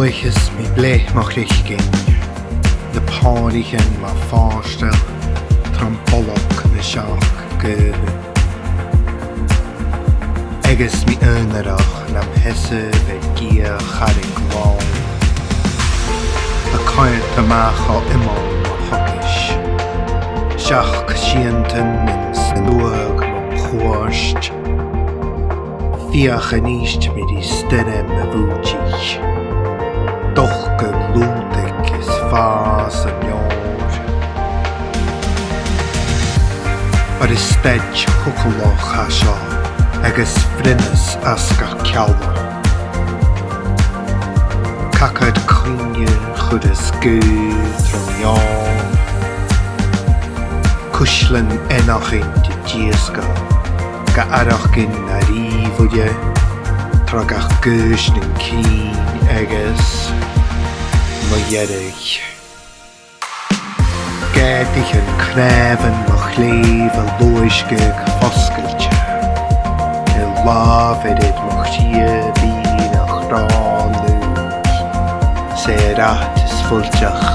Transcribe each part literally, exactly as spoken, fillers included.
Bhruicheas mi bleith mo chreiceann, na pòraichean mar phàirtean trom bholg na seachd gaotha. Agus mi aonarach nam sheasamh air geur charraig làn, a' coimhead a-mach o iomall mo thogais, seachd siantan anns an uaigh mum chuairt. Feuch an èist mi ri stoirm a' bhùitich, dochd a' lùdaig is fàs an leòr. Oir is staid thogalach a tha seo, agus fionnas às gach cealla. Cacaid cuimhne a chuireas gaoth trom eòin. Cuislean eanchainn de dh'iasgach, ga fhaireachdainn na rìomhaire, tro gach gaois nan cinn agus mu dheireadh. Gàidheadh an cnàmhan mo chlèibh a luasgadh fosgailte, a' làmh air mo chridhe bhinn a' chrònadh, 's e rathad is fuilteach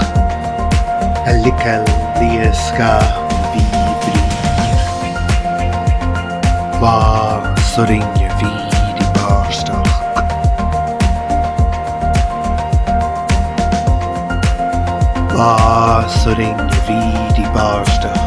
a' leigeil leas dha bhith bhrìgh. Bha sorainn a' bhìth ri bàrdachd. Bha sorainn a' bhìth ri bàrdachd.